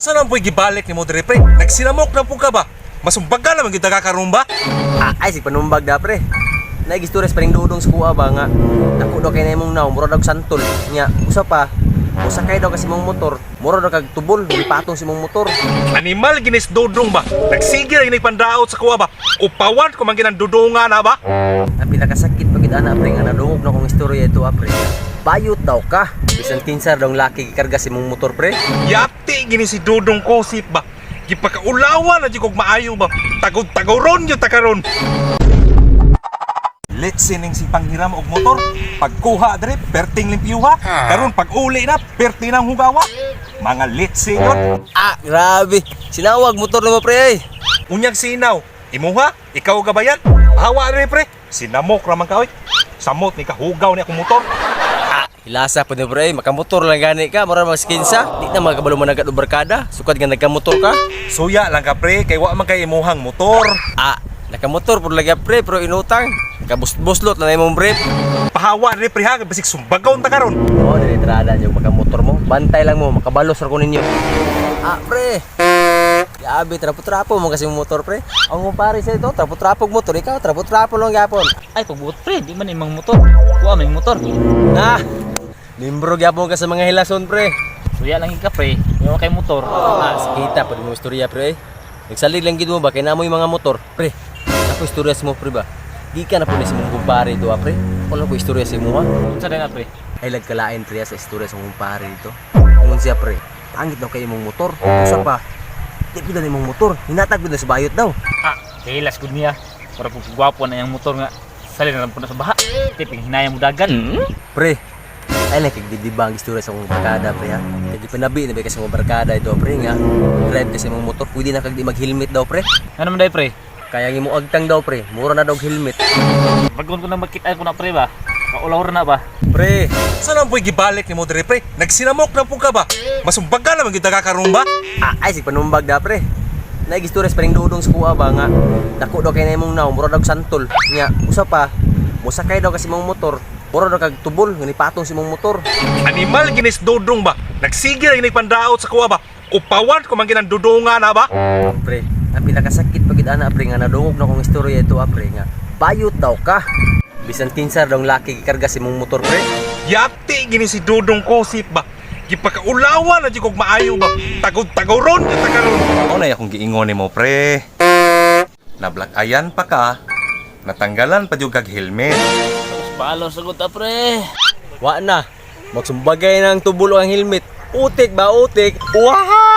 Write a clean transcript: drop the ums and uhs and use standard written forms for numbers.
Sa nang po'y gibalik ni mo diri, pre? Nagsinamok na po ka ba? Masumbaga naman gyud ka karon ba? Ah, ay, sig panumbag da, pre. Naigistores pa rin dudong sa kuha ba nga. Dako daw kay na imong naong, mura daw santol. Nya, usa pa, usa kay daw kasi mong motor, mura daw kag tubol, patong si mong motor. Animal ginis dudong ba? Nagsige ra gini pandaot sa kuha ba? Upawan ko man ginang dudunga na ba? Ang pinakasakit pag ana, pre, nga nadungog na kong istorya ito, pre. Bayot daw ka. Bisan kinsar daw ang laki gikarga si mong motor, pre. Yati gini si Dudong Kusip ba? Gipakaulawan na jud kog maayo ba? Tagod-tagoron gyud ta karon. Let's sining si panghiram og motor. Pagkuha diri perting limpyuha. Karon pag uli na perti nang hugawa. Mga litsi yun. Ah, grabe. Sinawag motor nimo, pre, ay. Unyag sinaw. Imuha, ikaw gabayan. Hawa rin, pre. Sinamok raman ka oy. Samot ni kahugaw ni akong motor. Hilasa po ni pre, makamotor lang gani ka, mura mas kinsa. Di na makabalo man agad og barkada, sukad nga nagkamotor ka. Suya lang ka, pre, kay wa man kay imuhang motor. Ah, nakamotor pud lagi, pre, pero inutang. Kabus-buslot na imong brief. Pahawa rin, pre, ha, basig sumbagaw ta karon. Oo, oh, tirada nyo, makamotor mo. Bantay lang mo, makabalos ra ko ninyo. Ah, pre. Grabe, trapo-trapo mo kasi yung motor, pre. Ang kumpare sa ito, trapo-trapo og motor. Ikaw, trapo-trapo lang gapon. Ay, pagbuot, pre, di man imong motor. Kuha may motor. Na, limbro gyapon ka sa mga hilason, pre. Suya lang ka, pre. Yung kay motor. Ah, sakita pa mo istorya, pre. Nagsalig lang gid mo ba kay namo yung mga motor, pre. Ako istorya sa mo, pre, ba. Di ka na po ni sa mong kumpare do, pre. Wala ko istorya sa imo, ha. Unsa din na, pre? Ay lagkalain, pre, sa istorya sa mong kumpare dito. Ingon siya, pre. Pangit daw kay imong motor. Usa pa. Di pud na imong motor. Hinatag pud na sa bayot daw. Ah, hilas gud niya. Para pug gwapo na yang motor nga. Sali na lang po na sa baha. Tiping hinaya mo dagan. Pre, ay lang kay dibdibang istorya sa mong barkada, pre, ha. Kay gipanabi na ba kasi mong barkada ito, pre, nga. Drive kasi mong motor, pwede na kag di mag-helmet daw, pre. Ano man day, pre? Kaya ng imo agtang daw, pre, mura na daw og helmet. Bagon ko na makita ko na, pre, ba. Kaulaw ra na ba? Pre, Sa nang po'y gibalik ni mo diri, pre? Nagsinamok na po ka ba? Masumbaga naman gyud ka karon ba? Ah, ay, sig panumbag da, pre. Naigistores pa rin dudong sa kuha ba nga. Dako daw kay na imong naong, mura daw santol. Nya, usa pa, musakay daw kasi mong motor. Mura daw kag tubol, nga nipatong si mong motor. Animal ginis dudong ba? Nagsige ra gini pandaot sa kuha ba? Upawan ko man ginang dudunga na ba? Pre, ang pinakasakit pag ana, pre, nga nadungog na kong istorya ito, pre, nga bayot daw ka. Bisan kinsar daw ang laki gikarga si mong motor, pre. Yati gini si Dudong Kusip ba? Gipakaulawan na jud kog maayo ba? Tagod-tagoron gyud ta karon. Mao na akong giingon nimo, pre. Nablakayan pa ka. Natanggalan pa jud kag helmet. Palo sagot ta, pre. Wa na. Magsumbagay na ang tubol o ang helmet. Utik ba, utik? Wah!